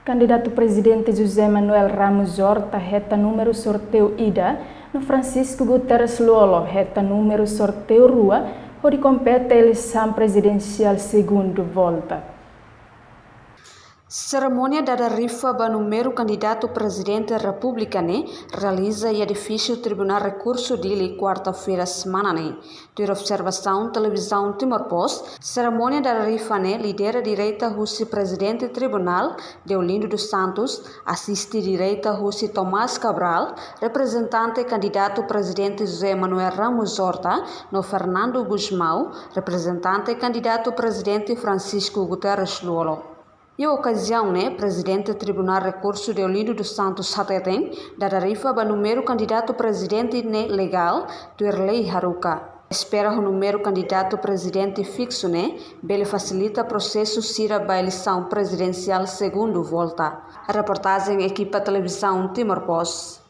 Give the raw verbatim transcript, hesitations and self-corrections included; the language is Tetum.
Kandidatu Prezidente José Manuel Ramos Horta hetan númeru sorteiu ida, no Francisco Guterres Lú-Olo hetan númeru sorteiu rua, hodi kompete eleisaun prezidensiál segundu volta. Serimónia dada rifa ba númeru kandidatu Prezidente Repúblika ne'e realiza iha edifísiu Tribunál Rekursu Dili, kuarta-feira semana ne'e. Tuir observasaun Televizaun Timor Post, serimónia dada rifa ne'e lidera direta husi Prezidente Tribunál, Deolindo dos Santos, asiste direta husi Tomás Cabral, reprezentante kandidatu Prezidente José Manuel Ramos Horta, no Fernando Gusmão, reprezentante kandidatu Prezidente Francisco Guterres Lú-Olo. Iha okaziaun ne'e, Prezidente Tribunál Rekursu Deolindo dos Santos hateten, dada rifa ba númeru kandidatu prezidente ne'e legál, tuir lei haruka. Espera ho númeru kandidatu prezidente fiksu ne'e bele fasilita prosesu sira ba eleisaun prezidensiál segundu volta. Reportajen ekipa Televizaun Timor Post.